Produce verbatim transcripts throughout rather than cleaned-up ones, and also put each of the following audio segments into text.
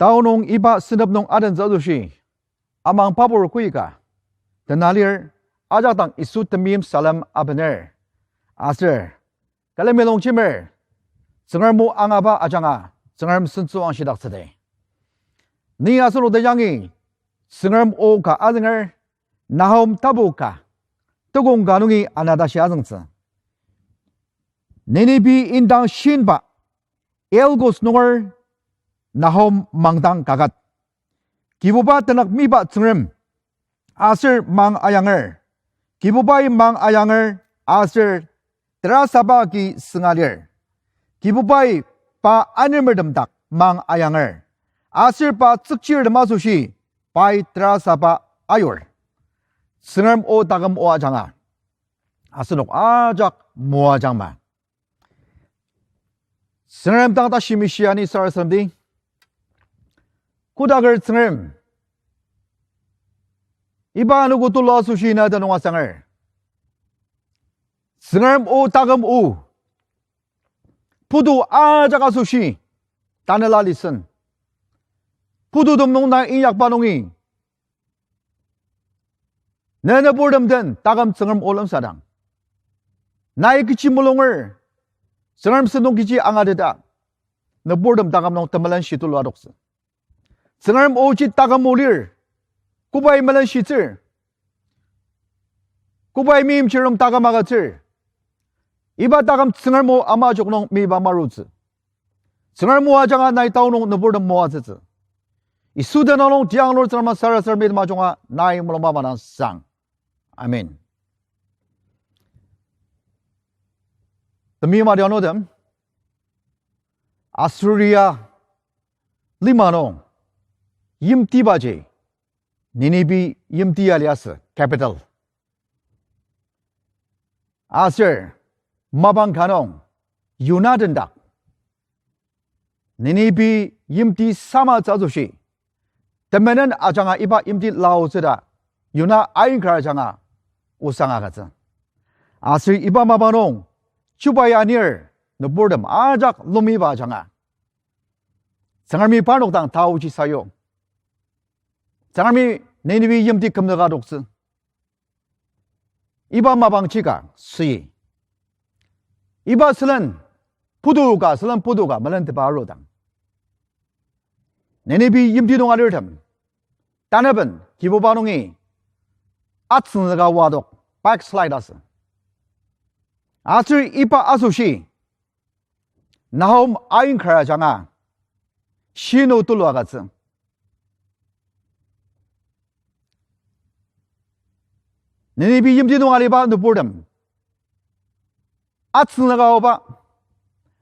Tao nung iba sentep nung adentsü asoshi, amang pabur koika, tena lir, ajak dang Yisu temeim salem abener. Aser, külemi longjemer, Tsüngrem o angaba ajanga, Tsüngrem sentsüwangshidaktsüdi. Ni asenok den yangi, Tsüngrem o ka azünger, Nahum tapu ka, tukong ka nungi anatashi azüngtsü. Ninibi indang shinba, Elkos nunger Nahum mangdang kaket. Kibuba tenük miba Tsüngrem, aser mang ayanger. Kibubai mang ayanger, aser terasaba agi sünga lir. Kibubai pa anemertem dak mang ayanger. Aser pa tsükchirtem asoshi pai terasaba ayur. Tsüngrem o taküm o ajanga, asenok ajak moajangma. Tsüngrem dang ta shimishia ni sarasademdi. Kodaker Tsüngrem, iba anogo tulu asoshi na tenüng asanger. Tsüngrem o taküm o, putu ajak asoshi tanela listen. Pututem nung na inyakba nungi, ne nüburtem den taküm Tsüngrem o lemsadang, nai kechi mulunger, Tsüngrem sentong kechi angateta, nüburtem taküm nung temelenshi tulu adoktsü. Tsüngrem oji taküm o lir, kobai melenshitsür, kobai meimchir nung taküm agütsür, iba taküm Tsüngrem o ama ajok nung miba marutsü. Tsüngrem o ajanga nai tao nung nüburtem moatsütsü. Yisu tenüng nung tiang lur Tsüngrem sarasademdi temajunga nai mulungba madang sang. Amen. Temeim adianutem, Assyria lima nung yimtibaji Ninibi yimti ya liasü, capital. Aser mapang ka nung Yona den dak Ninibi yimti samatsü asoshi, temenen ajanga iba yimti laotsü ta Yona ainkar ajanga osang agütsü. Aser iba mapang nung chubai anir nüburtem ajak lumiba ajanga Tsüngremi parnok dang taoji sayu. Tsüngremi Ninibi yimti kümzüka adoktsü. Iba mapangji ka süi, iba sülen putu ka, sülen putu ka melentepa arudang, Ninibi yimti nung alirtem tanaben Kibuba nungi atsüngzüka oadok, backslide asü. Aser iba asoshi Nahum ainkar ajanga shinu tulu agütsü. Ninibi yimti nung aliba nüburtem atsüngzüka aoba,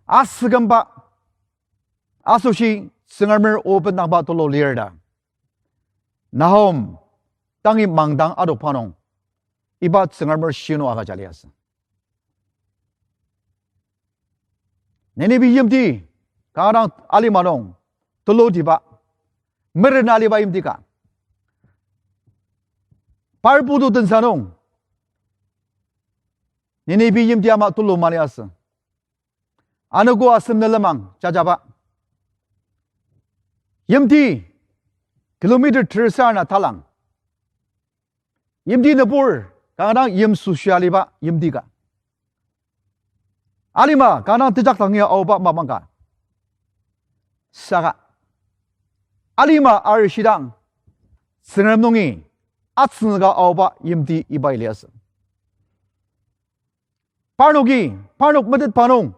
asükümba asoshi Tsüngremer o bendangba tulu lir ta Nahum tangi mangdang adokba nung iba Tsüngremer shinu agüja liasü. Ninibi yimti kanga dang alima nung tulutiba, merena aliba yimti ka. Par putu tensa nung Ninibi yimti ama tulu maliasü. Anogo asem ne lenmang jajaba yimti, kilometer terser ana talang. Yimti nübur kanga dang yimsüshia aliba yimti ka. Alima kanga dang tejakdang ya aoba mapang ka. Saka alima arishidang Tsüngrem nungi atsüngzüka aoba yimti iba liasü. Parnoki, parnok metetba nung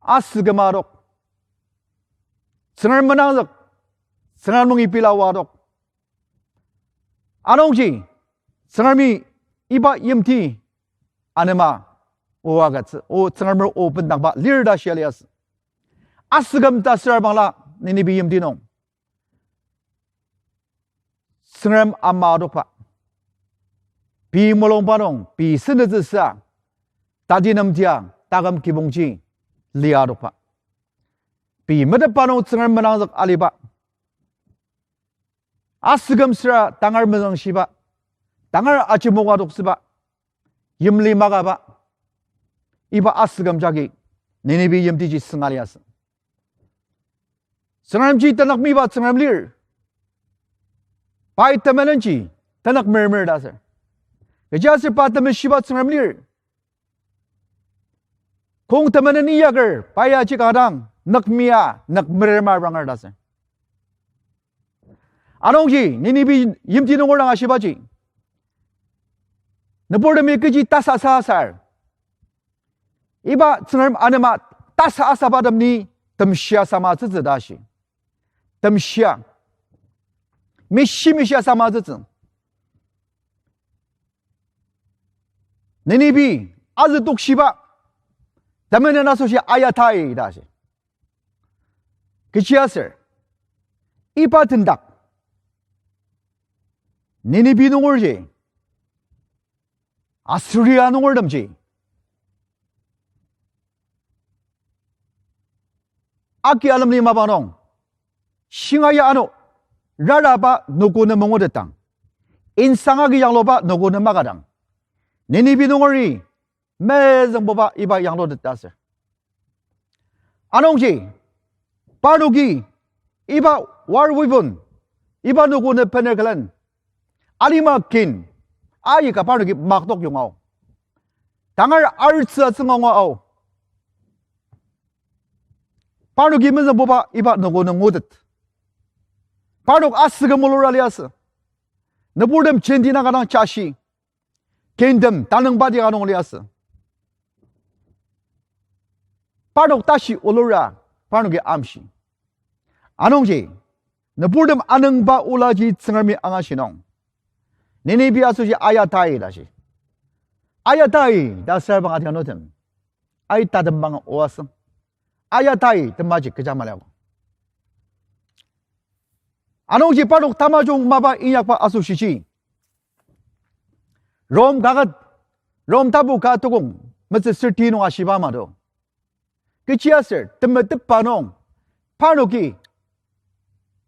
asüküma adok, Tsüngrem menangzük, Tsüngrem nungi pela oa adok. Anungji Tsüngremi iba yimti anema o agütsü, o Tsüngremer o bendangba lir ta shia liasü. Asüküm ta süra bangla Ninibi yimti nung Tsüngrem ama adokba, pei mulungba nung pei senütsüsa, tati nemtia taküm kibongji lia adokba, pei metetba nung Tsüngrem menangzük aliba, asüküm süra tangar mezüngshiba, tangar ajemok adoktsüba, yimli makaba, iba asüküm jagi Ninibi yimtiji sünga liasü. Tsüngremji tenük miba Tsüngrem lir. Pai temenenji tenük mermer ta ser. Kechiaser pa temeshiba Tsüngrem lir. Kong temenen inyaker, pai aji kanga dang, nükmia, nükmerema ranger ta ser. Anungji, Ninibi yimti nunger dang ashibaji, nüburtemi kechi tasasa asar, iba Tsüngrem anema tasa asabatem ni temshia sama tsütsü ta shi. Temshia. Mishi mishia sama tsütsü. Ninibi, azü tokshiba, temenen asoshi ayatai ta shi. Kechiaser, iba tendak, Ninibi nungerji, Assyria nungertemji, aki alemli mapa nung, shingaia ano, raraba noko nem mangutetang, insang agi yangluba noko nem makadang, Ninibi nungeri mezüngbuba iba yanglutet ta ser. Anungji, parnoki, iba war weapon, iba noko nem bener külen, alima kin, aika parnoki maktok yonga ao. Tangar artsü atsünga ao. Parnoki mezüngbuba iba noko nem ngutet. Parnok asüküm olura liasü. Nüburtem jenti nanga dang jashi. Kintem tanüngba tika nung liasü. Parnok tashi olura, parnoki amshi. Anungji, nüburtem anüngba olaji Tsüngremi angashi nung, Ninibi asoshi ayatai ta shi. Ayatai ta ser bang adianutem, ai tatembang oasü. Ayatai temaji kecha maliabo. Anungji parnok tamajung mapa inyakba asoshiji, Rom kaket, Rom tapu ka tukong metsü sürti nung ashiba ama do. Kechiaser temetetba nung, parnoki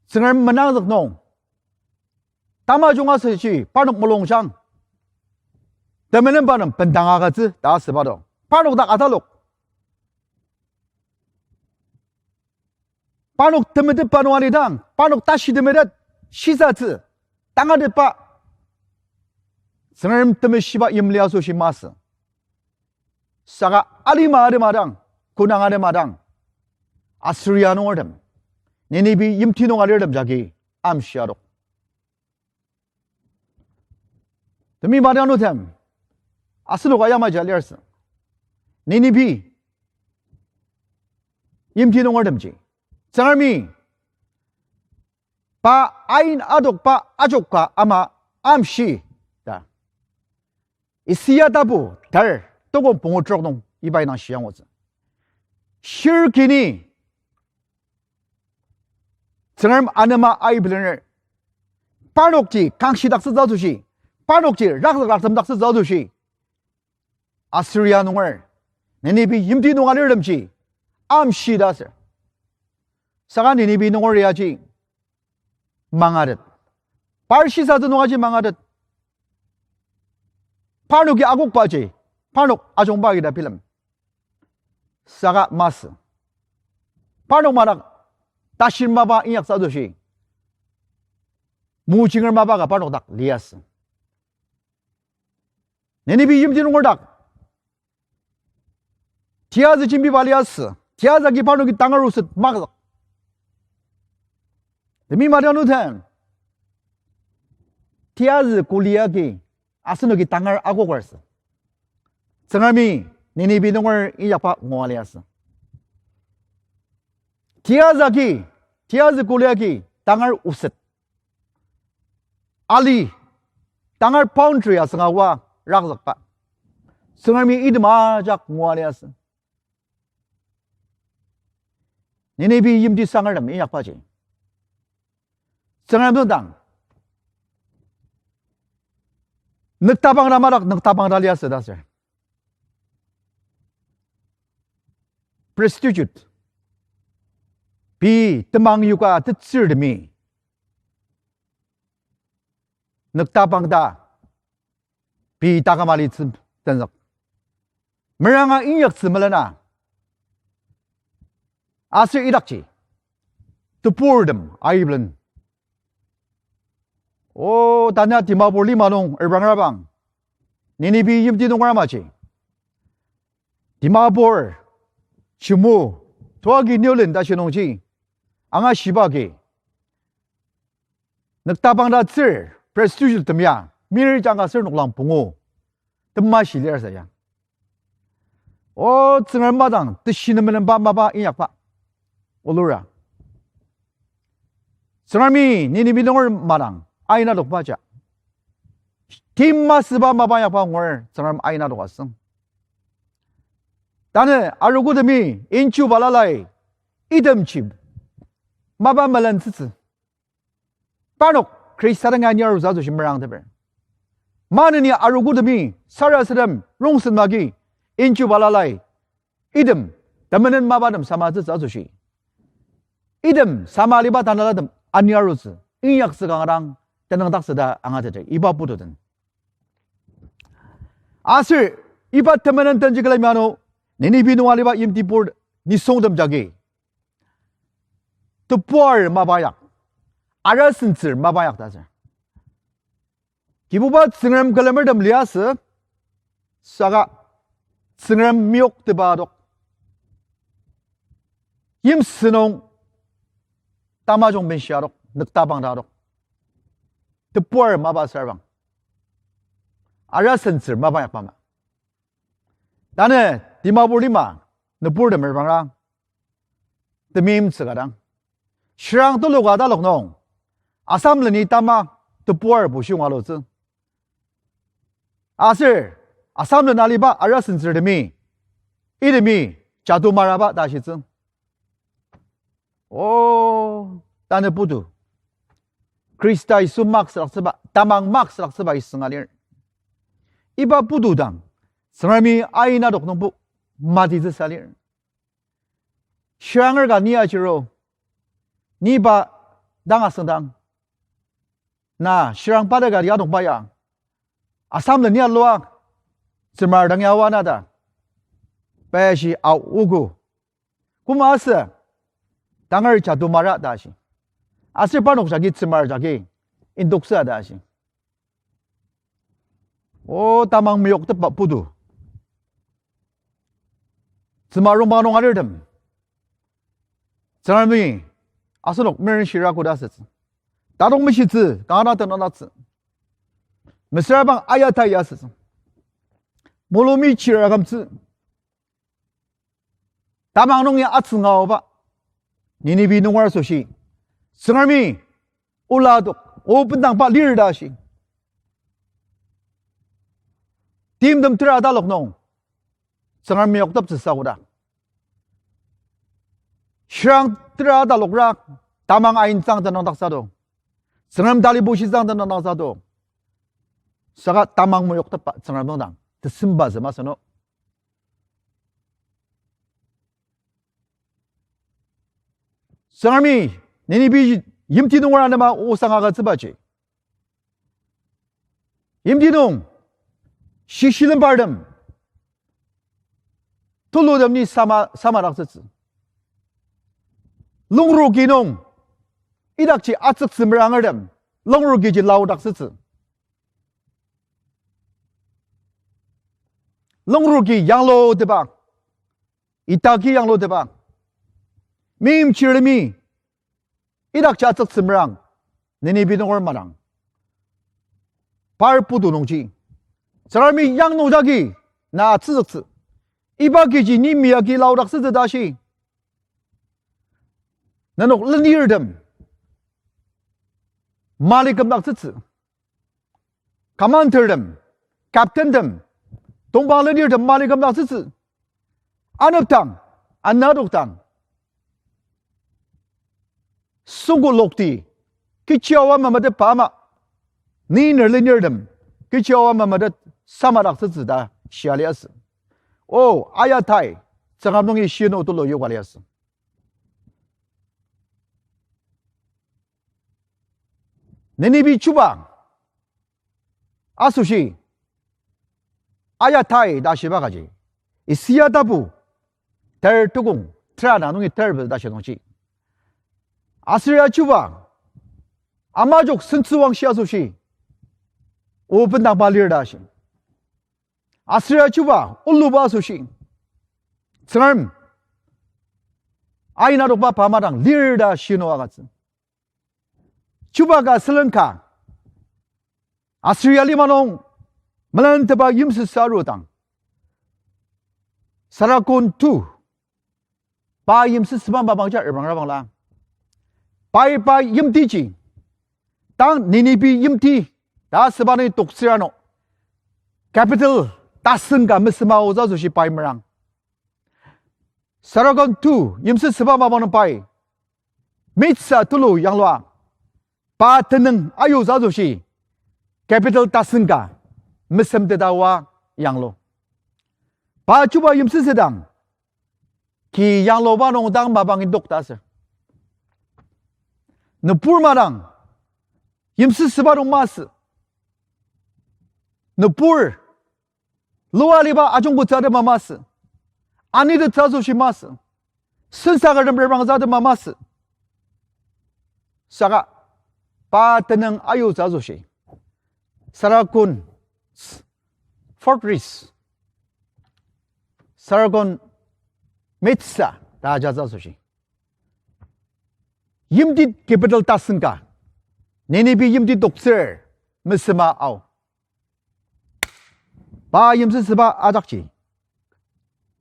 Tsüngrem menangzük nung, tamajung asoshi parnok mulungjang, temenenba nem bendang agütsü ta asüba do. Parnok dak atalok, parnok temetetba nung alidang, parnok tashi temetet, shisatsü, tangatetba, Tsüngrem temeshiba yimli asoshi masü. Saka alima atema dang, konang atema dang, Assyria nungertem, Ninibi yimti nung alirtem jagi amshi adok. Temi madianutem, asenok ayamaji aliarsü. Ninibi yimti nungertemji, Tsüngremi pa ain adokba ajokka ama amshi ta Isaia tapu ter tukong pungu trok nung iba indang shiangutsü. Shirkini Tsüngrem anema aibilener, parnokji kangshidaktsütsü asoshi, parnokji rakzük raktemdaktsütsü asoshi, Assyria nunger, Ninibi yimti nung alirtemji amshi ta ser. Saka Ninibi nunger yaji mangatet. Par shisatsü nungaji mangatet. Parnoki akokbaji, parnok ajungba agi ta bilem. Saka masü, parnok madak tashir mapa inyaktsü asoshi, mojinger mapa ka parnok dak liasü. Ninibi yimti nunger dak tiyazü jembiba liasü, tiyazü agi parnoki tangar oset makzük. Temi madianutem, tiyazü kuli agi asenoki tangar akoker sü, Tsüngremi Ninibi nunger inyakba ngua liasü. Tiyazü agi, tiyazü kuli agi tangar oset, ali, tangar boundary asünga oa rakzükba, Tsüngremi item ajak ngua liasü. Ninibi yimti sangertem inyakbaji, Tsüngrem dang nüktapang ta madak nüktapang ta liasü ta ser. Prostitute, pei temang yuka tetsürtemi nüktapang ta pei taküm alitsü tenzük. Meranga inyaktsü melena. Aser idakji, teburtem aiblen. O, tanü Dimapur lima nung erbangrabang, Ninibi yimti nunger amaji. Dimapur, Chemu, toagi Niulen tashi nungji, anga shiba agi, nüktabang ta tsür, presbyter temia, mir jangka ser noklang pungu, temashi lir sa ya. O, Tsüngrem madang teshi nemenemba mapa inyakba, olura. Tsüngremi Ninibi nunger madang aina dokba ja, tim masüba mapa inyakba ngur Tsüngrem aina dok asüng. Tanü arogotemi inju balalai, itemji mapa melentsütsü. Parnok Khrista dang ani arutsü asoshi merangteper. Maneni arogotemi sarasadem rongsen magi inju balalai, item temenen mapatem samatsütsü asoshi, item sama aliba tanelatem ani arutsü, inyaktsü kanga dang tenüngdaktsü ta angateter iba putu den. Aser iba temenen tenji külemi ano, Ninibi nung aliba yimtibur nisungtem jagi tebuar mapa yak, arasentsür mapa yak ta sür. Kibuba Tsüngrem külemertem liasü, saka Tsüngrem meyoktepa adok, yimsü nung tamajung benshi adok, nüktabang ta adok, tebuar mapa sür bang, arasentsür mapa yak bama. Tanü Dimapur lima nüburtem erbangra temeim tsükadang, shirang tuluka talok nung Assam leni tama tebuar bushiyong alutsü. Aser Assam lena aliba arasentsürtemi, itemi jadu maraba ta ashitsü. O, tanü putu, Khrista Yisu mak südaktsüba, tamang mak südaktsüba isünga lir. Iba putu dang Tsüngremi aina dok nungbo matitsüsa lir. Shiranger ka ni ajiro, ni pa dang asüngdang, na shirang pa daka ya dongba ya, Assam leni alua tsümar dang ya oa na ta, pashi aogo. Koma asü, tangar jadu mara ta ashi. Aser parnok jagi tsümar jagi indoksa ta ashi. O, tamang meyoktepa putu, tsümarongba nung alirtem, Tsüngremi asenok mirin shira koda asütsü. Tatok mishitsü kanga tenüngdaktsü. Mesüra bang ayatai asütsü. Mulumi chira kümtsü. Tamang nungi atsünga aoba Ninibi nunger asoshi Tsüngremi ola adok, o bendangba lir ta ashi. Timtem tera talok nung Tsüngrem meyokteptsüsa koda, shirang tera talokra tamang aintsang tenüngdaktsü do, Tsüngrem talibushitsang tenüngdaktsü do. Saka tamang meyoktepa Tsüngrem nungdang tesemba zema seno. Tsüngremi Ninibi yimti nunger anema osang agütsübaji, yimti nung shishilembartem, tulutem ni sama, samadaktsütsü. Longruki nung idakji atsüktsü merangertem, longruki ji laodaktsütsü. Longruki yanglutepa, idaki yanglutepa, meimchirtemi idakji atsüktsü merang, Ninibi nunger madang. Par putu nungji, Tsüngremi yang nungjagi na atsüktsü, iba kiji ni meyagi laodaktsütsü ta ashi. Nenok lenirtem mali kümdaktsütsü. Commandertem, captaintem, tongpang lenirtem mali kümdaktsütsü. Anepdang, anadokdang, süngkolokti, kechiaoa memetetba ama, ni ner lenirtem kechiaoa memetet samadaktsütsü ta shia liasü. O, ayatai, Tsüngrem nungi shinu tulu yoka liasü. Ninibi chuba asoshi ayatai ta shiba kaji, Isaia tapu ter tukong tera na nungi ter pezü tashi nungji, Aser ya chuba, amajok sentsüwangshi asoshi, o bendangba lir ta shi. Aser ya chuba, oluba asoshi, Tsüngrem ain adokba pa madang lir ta shinu agütsü. Chuba ka sülen ka, Assyria lima nung melentepa yimsüsü arudang, Sargon two, pa yimsüsüba mapang ja reprang reprangla. Pai pa yimtiji, tang Nineveh yimti ta süba nung toktsür ano, capital tasen ka mesüma aotsü asoshi pai merang. Sargon two yimsüsüba mapang nung pai mitsü tulu yanglua, pa tenüng ayutsü asoshi capital tasen ka mesemteta oa yanglu. Pa chuba yimsüsüdang, ki yangluba nung dang mapang indok ta sür. Nübur madang yimsüsüba nung masü. Nübur lua aliba ajungkutsü atema masü. Anitettsü asoshi masü. Sensakertem reprangtsü atema masü. Saka pa tenüng ayutsü asoshi, Sargon fortress, Sargon metsü ta ajatsü asoshi, yimti capital tasen ka, Nineveh yimti toktsür mesüma ao. Pa yimsüsüba ajakji,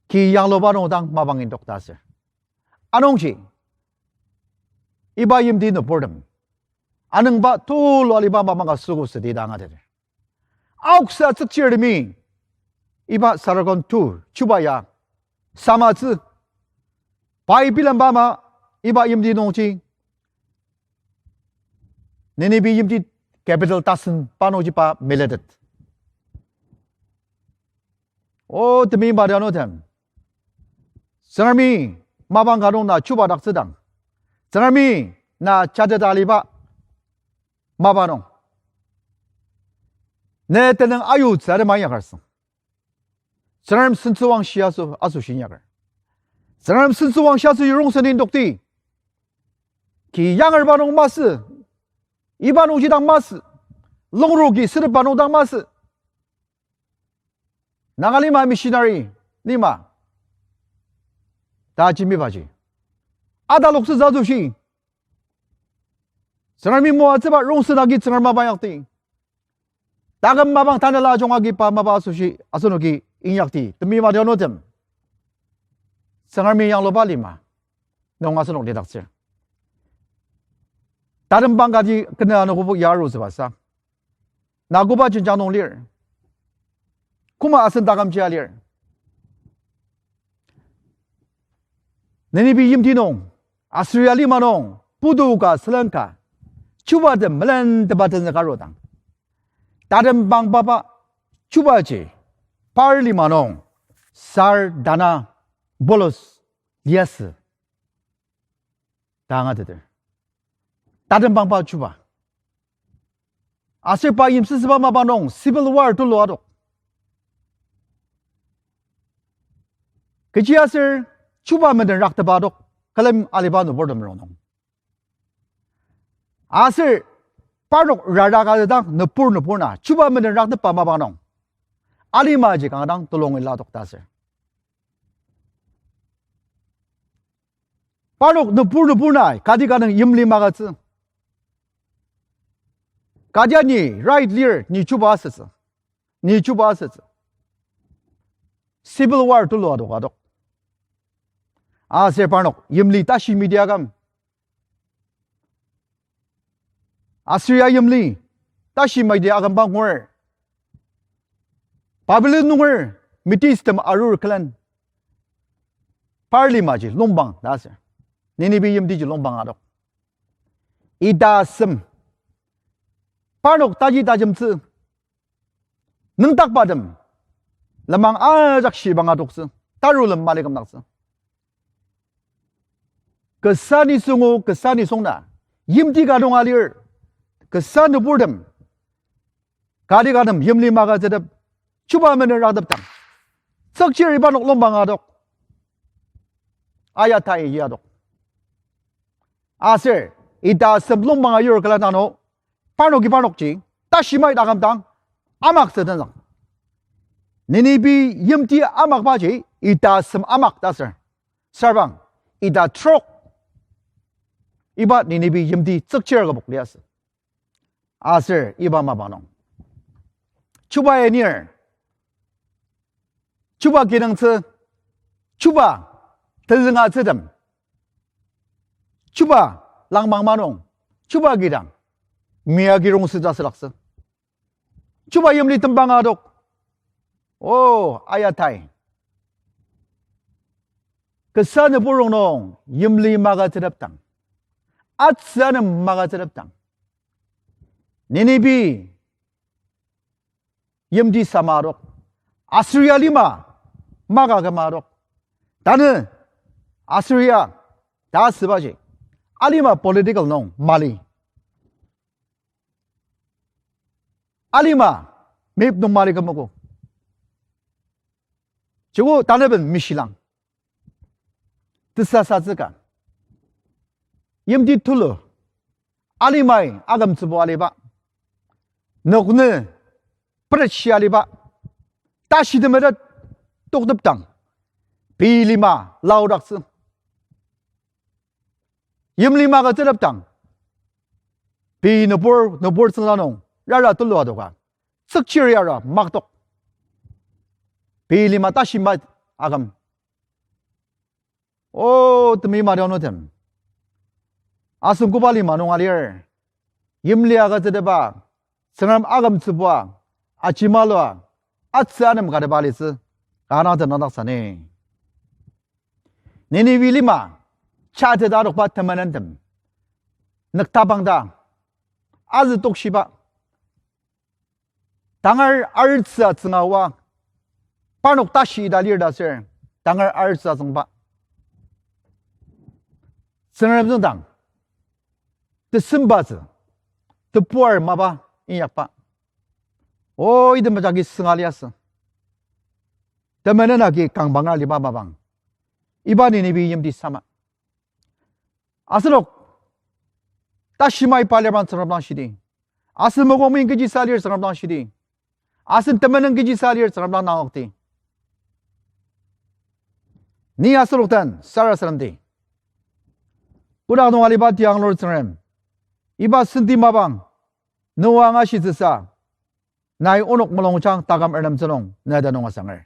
ki yangluba nung dang mapang indok ta sür. Anungji, iba yimti nüburtem anüngba tulu aliba mapang ka süogo südi ta angateter. Aoksa tsükchirtemi, iba Sargon two chuba ya samatsü, pai bilemba ama, iba yimti nungji Nineveh yimti capital tasen pa nungji pa meletet. O temeim adianutem, Tsüngremi mapang ka nung na chubadaktsüdang, Tsüngremi na jateta aliba mapa nung, ne tenüng ayutsü atema inyaker süng, Tsüngrem sentsüwangshi aso, asoshi inyaker. Tsüngrem sentsüwangshi asoshi rongsen indokti. Ki yangerba nung masü, iba nungji dang masü, longro ki sütepba nung dang masü, Naga lima missionary lima ta jembibaji ataloktsütsü asoshi, Tsüngremi moatsüba rongsen agi Tsüngrem mapa inyakti. Taküm mapang tanela ajunga agi pa mapa asoshi asenoki inyakti. Temeim adianutem, Tsüngremi yangluba lima nung asenok lidaktsür. Tatembang kati kena anogobo yarutsübasa, na koba jenjang nung lir, koma asen takümji alir, Nineveh yimti nung, Assyria lima nung putu ka sülen ka, chubatem melentepa tenzüka arudang, tatembang papa chubaji par lima nung sar dana bolos liasü ta angateter. Tatembangba chuba. Aser pa yimsüsüba mapa nung civil war tulu adok. Kechiaser chuba menden raktepa adok, külem aliba nüburtem rongnung. Aser parnok rara ka dang nübur nübur na chuba menden raktepa mapa nung, alimaji kanga dang tulung ila adok ta aser. Parnok nübur nübur na kati ka nung yimli magütsü. Katia ni right lir, ni chuba asütsü. Ni chuba asütsü. Civil war tulu adok adok. Aser parnok yimli tashi midi aküm, Assyria yimli tashi midi akümba ngur, Babylon nunger Medes tem arur külen, par limaji longpang ta aser, Nineveh yimtiji longpang adok. Ita asem, parnok taji tajemtsü, nüngdakbatem lenmang ajak shibang adoktsü, tarulem mali kümdaktsü. Kasa nisung o, kasa nisung na, yimti ka nung alir, kasa nüburtem, kati ka nem yimli magütsütep, chuba menden raktepdang, tsükchir iba nok longpang adok, aya tai yadok. Aser, ita sem longmanga yur kala nano, parnoki parnokji, tashi mai taküm dang, amak sedenzang. Ninibi yimti amakbaji, ita sem amak ta ser. Sarbang, ita trok. Iba Ninibi yimti tsükchir kübok liasü. Aser iba mapang nung, chuba anir, chuba kinungtsü, chuba tenzüng atsütem, chuba langmang manung, chuba kidang, mia kirong süta sülaksü. Chuba yimli tembang adok. O, ayatai. Kasa nübur rongnung yimli magütsütepdang, atsü nem magütsütepdang, Ninibi yimti sama adok, Assyria lima maka küma adok. Tanü Assyria ta asübaji, alima political nung mali. Alima map nung mali kümogo. Joko tanüben mishilang. Tesasatsüka. Yimti tulu. Alimai akümtsübo aliba, noknü peretshi aliba, tashi temetet toktepdang, pei lima laodaktsü. Yimli magütsütepdang, pei nübur, nübur tsüngda nung rara tulu adoka, tsükchir yara maktok. Pei lima tashi ma aküm. O, temi madianutem, asen koba lima nung alir, yimli agütsütepba, Tsüngrem akümtsübua, ajemalua, atsü nem kateba alitsü, kanga tenangdaktsü ni. Ninibi lima, chateta adokba temenentem, nüktapang ta, azü tokshiba, tangar artsü atsünga oa, parnok tashi ita lir ta ser, tangar artsü atsüngba, Tsüngrem tsüngdang tesembatsü, tepuar mapa inyakba. O, item ajaki sünga liasü. Temenen agi kangbanger aliba mapang, iba Ninibi yimti sama. Asenok tashi mai pa lir bang Tsüngrem dang shidi. Asen mokokmi kechisa lir Tsüngrem dang shidi. Asen temenen kechisa lir Tsüngrem dang nangokti. Ni asenok den sarasademdi. Kotak nung aliba tianglur Tsüngrem, iba senti mapang Noa angashitsüsa, nai onok mulungjang taküm ernemtsü nung ne tenüng asanger.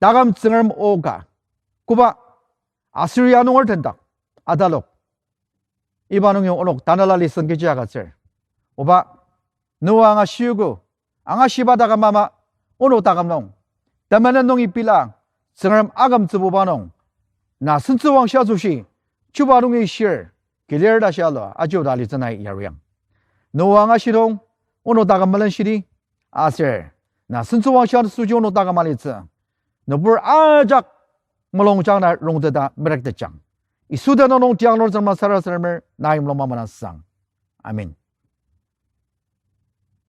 Taküm Tsüngrem o ka, koba Assyria nunger tendak atalok, iba nungi onok tanela lesson kechi agütsür. Oba, Noa angashiogo, angashiba taküm ama, onok taküm nung temenen nungi pila, Tsüngrem akümtsübuba nung, na sentsüwangshi asoshi, chuba nungi shir, kilir ta shia lua ajiuda alitsü nai yaruyang. Noa angashi nung onok taküm melenshidi, aser na sentsüwangshi asoshi onok taküm alitsü, nübur ajak mulungjang na rongteta merektetjang. Yisu tenüng nung tianglur Tsüngrem sarasademer nai mulung mamana sang. Amen.